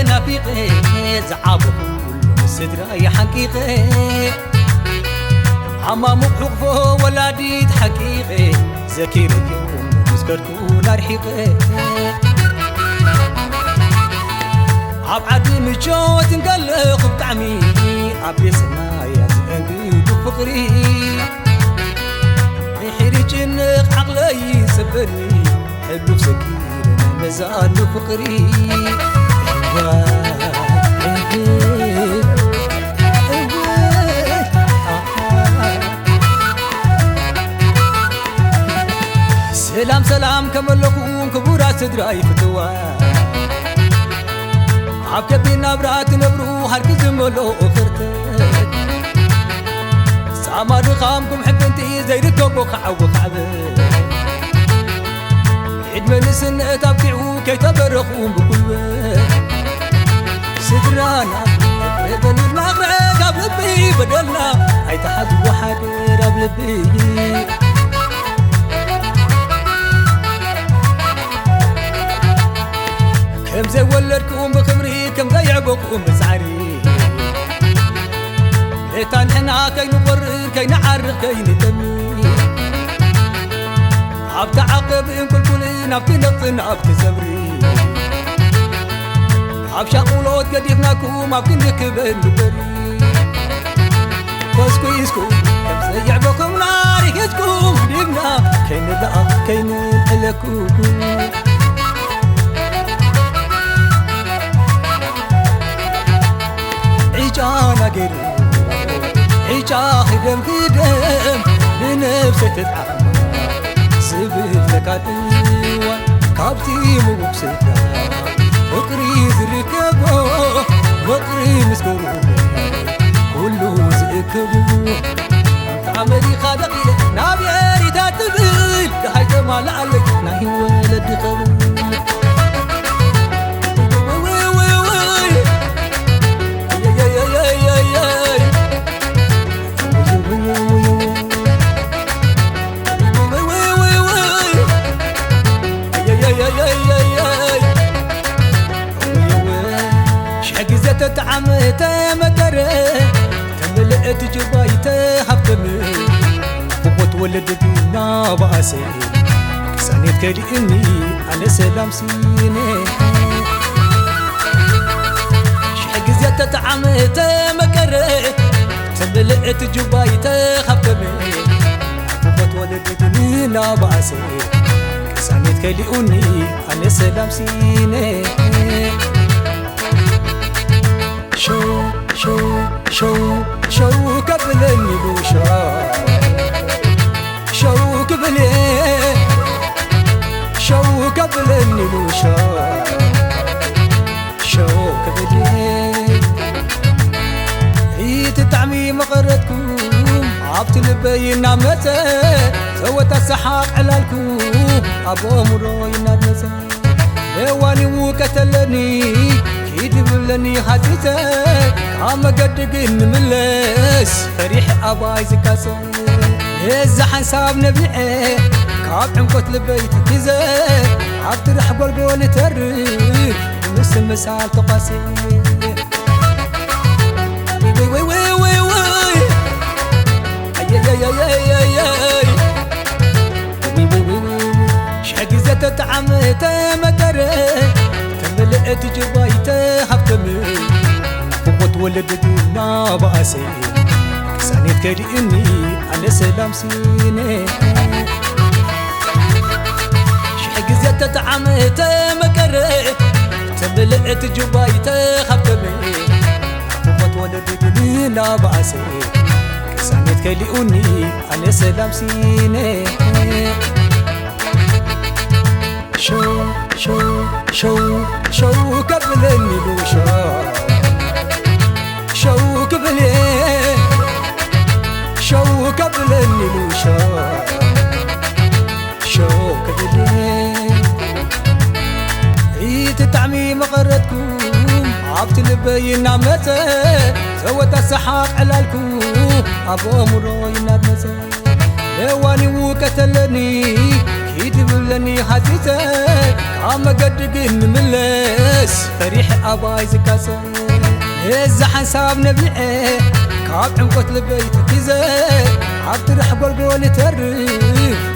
ናፊቐ ዝዓበኹ ስድራይ ሓንቂቐ፣ ኣማሙቕ ሕቕፎ ወላዲት ሓቂቐ፣ ዘኪረዮም ምስ ከድኩ ኣርሒቐ። ኣብ ዓዲ ምቾት እንከለኹ ብጣዕሚ፣ ኣብ ቤት ሰናይ እያ ዘእንግዱ ፍቕሪ። ድሕሪ ጭንቕ ዓቕለይ ይጽበኒ፣ ሕሉፍ ዘኪረ ናይ መዛኑ ፍቕሪ። እዋይ፣ እዋይ፣ እዋይ፣ ኣሃ። ሰላም ሰላም ከመለኹም ክቡራት ስድራይ ፍትዋ፣ ኣብ ከቢድ ናብራ ትነብሩ ሃርኪ ዝመልኦ ፍርተት፣ ጻማ ድኻምኩም ሕፍንቲ ዘይርከቦ ክዓዊ ካዕበ፣ ዕድመ ንስነት ኣብቂዑ ከይተበረኹም ብጉልበት ስድራና በደልና ምሕረት ኣብ ልቢ በደልና ኣይትሓዝዎ ሓደር ኣብ ልቢ። ከም ዘይወለድኩም ብኽብሪ ከም ዘየዕበኩም ብጻዕሪ፣ እታ ንሕና ከይንቆርር ከይንዓርቕ ከይንጠሚ፣ ኣብቲ ዓቐብ እንቁልቁልን ኣብቲ ነቕጽን ኣብቲ ዘብሪ፣ ኣብ ሻቑሎት ገዲፍናኩም ኣብ ክንዲ ክበን ንበሪ። ኮስኩስኩም ከም ዘየዕበኹምና ርሂጽኩም ዲብና፣ ከይንለኣ ከይንዕለኩም። ዕጫና ገይሩ ዕጫ ህደም ህደም ንነብሰይ ተጣዕማ ዝብል ተካል እዋን፣ ካብቲ ምዉቕ ስፍራ ፍቕሪ ዝርከቦ፣ ፍቕሪ ምስ ጎረቤት ኩሉ ዝእከቦ። ኣመሪካ ደቂለ ናብ ኤሪታ ትብል፣ ደሃይ ተማልኣለይ ናይ ወለዲ ኸብል። ሽሕ ግዜ ተጠዓመ ተመቀረ፣ ተመልአ እቲ ጅባይ ተሃብተመ፣ ናፍቖት ወለዲ እናበኣሰ፣ ቅሳኔት ከሊእኒ ኣነ ሰላም ሲነ። ሽሕ ግዜ ተጠዓመ ተመቀረ፣ ተመልአ እቲ ጅባይ ተሃብተመ፣ ናፍቖት ወለዲ እናበኣሰ፣ ቅሳኔት ከሊኡኒ ኣነ ሰላም ሲነ። ሸው ሸው ሸው ሸው ከብለኒ ኢሉ ሸው ሸው ክብል እየ፣ ሸው ከብለኒ ኢሉ ሸው ሸው ክብል እየ። ኢትጣዕሚ መቐረትኩም ኣብቲ ልበይ እናመጸ፣ ዘወታ ሰሓቕ ዕላልኩም ኣብ ኣእምሮይ እናድመጸ። ለዋኒው ቀተለኒ ኪድ ብለኒ ሃቲተ፣ ካብ መገዲ ግን ንምለስ ፈሪሕ ኣባይ ዝካሰ። ነዛ ሓንሳብ ነቢዐ ካብ ዕምቆት ልበይ ተኪዘ፣ ኣብ ትራሕ ጎልጎል ተርፍ ምስ ምሳል ተቋሲ። ወይ ወይ ወይ ወይ ወይ። ኣየየየየየየ። ሽሕ ግዜ ተጠዓመ ተመቀረ፣ ተመልአ እቲ ጅባይ ተሃብተመ፣ ናፍቖት ወለዲ እናበኣሰ፣ ቅሳኔት ከሊእኒ ኣነ ሰላም ሲነ። ሽሕ ግዜ ተጠዓመ ተመቀረ፣ ተመልአ እቲ ጅባይ ተሃብተመ፣ ናፍቖት ወለዲ እናበኣሰ፣ ቅሳኔት ከሊኡኒ ኣነ ሰላም ሲነ። ሸው ሸው ሸው ሸው ከብለኒ ኢሉ ሸው ሸው ክብል እየ፣ ሸው ከብለኒ ኢሉ ሸው ሸው ክብል እየ። ኢትጣዕሚ መቐረትኩም ኣብቲ ልበይ እናመጸ፣ ዘወታ ሰሓቕ ዕላልኩም ኣብ ኣእምሮይ እናድመጸ። ለዋኒው ቀተለኒ ሂድ ብለኒ ሓቲተ ካብ መገዲ ግን ንምለስ ፈሪሕ ኣባይ ዝቃጸ ነዛ ሓንሳብ ነቢዐ ካብ ዕምቆት ልበይ ተኪዘ ኣብ ጥራሕ ጎልጎል ተርፍ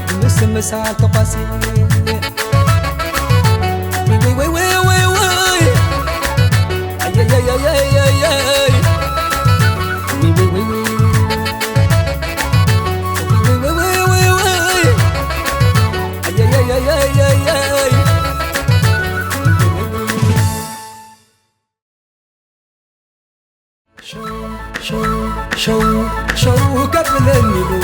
ብምስምሳል ተቋሲ ሸው ከብለኒ ኢሉ